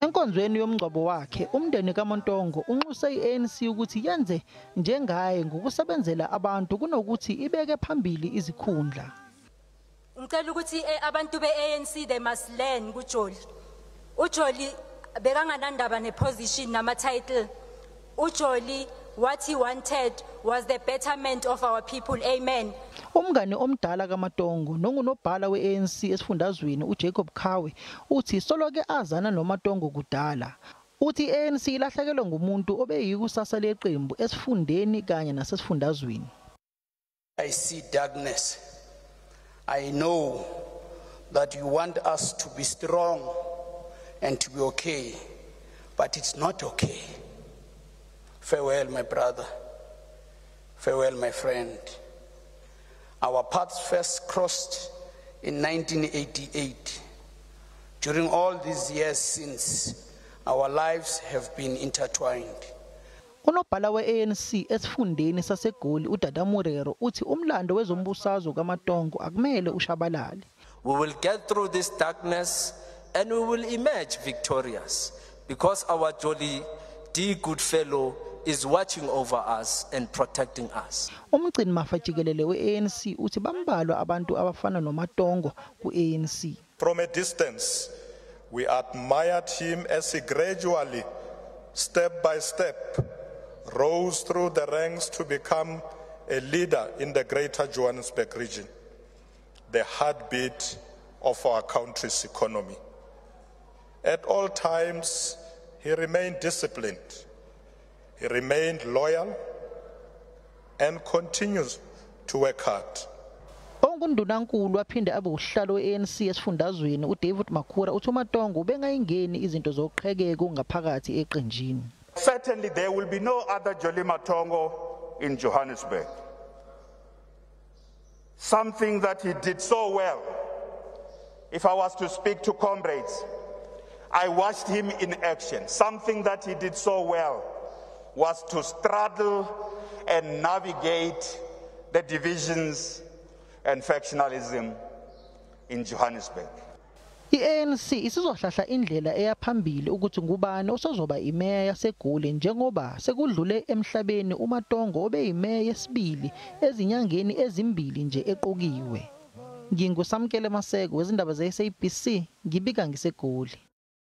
Enkonzweni yomngcwabo wakhe, umndeni kaMatongo unxuse i-ANC ukuthi yenze njengaye ngokusebenzela abantu kunokuthi ibeke phambili izikhundla. Ngicela ukuthi abantu be-ANC, they must learn kuJolly. UJolly bekanganandaba neposition nama-title. UJolly, what he wanted was the betterment of our people. Amen. Umngane omdala kaMatongo nongunobhala we-ANC esifundazweni uJacob Khawe uthi soloke azana noMatongo kudala. Uthi i-ANC ilahlekelwe ngumuntu obeyikusasa leqembu esifundeni kanye nasesifundazweni. I see darkness. I know that you want us to be strong and to be okay, but it's not okay. Farewell, my brother. Farewell, my friend. Our paths first crossed in 1988. During all these years since, our lives have been intertwined. Unobhala we-ANC esifundeni saseGoli uDada Morero uthi umlando wezombusazwe kaMatongo akumele ushabalale. We will get through this darkness and we will emerge victorious because our Jolly D. Goodfellow is watching over us and protecting us. Umgcini mafa jikelele we-ANC uthi bambalwa abantu abafana noMatongo ku-ANC. From a distance, we admired him as he gradually, step by step, rose through the ranks to become a leader in the Greater Johannesburg region, the heartbeat of our country's economy. At all times, he remained disciplined. He remained loyal and continues to work hard. Ongundunankulu aphinde abe usihlalo we-ANC esifundazweni uDavid Makhura uthi uMatongo ubengayingeni izinto zoqhekeko ngaphakathi eqenjini. Certainly there will be no other Jolly Matongo in Johannesburg. Something that he did so well. If I was to speak to comrades, I watched him in action. Something that he did so well was to straddle and navigate the divisions and factionalism in Johannesburg. I-ANC isizohlahla indlela eyaphambili ukuthi ngubani osozoba imeya yaseGoli njengoba sekudlule emhlabeni uMatongo obeyimeya yesibili ezinyangeni ezimbili nje eqokiwe. NginguSamkele Maseko wezindaba ze-SABC, ngibika ngiseGoli.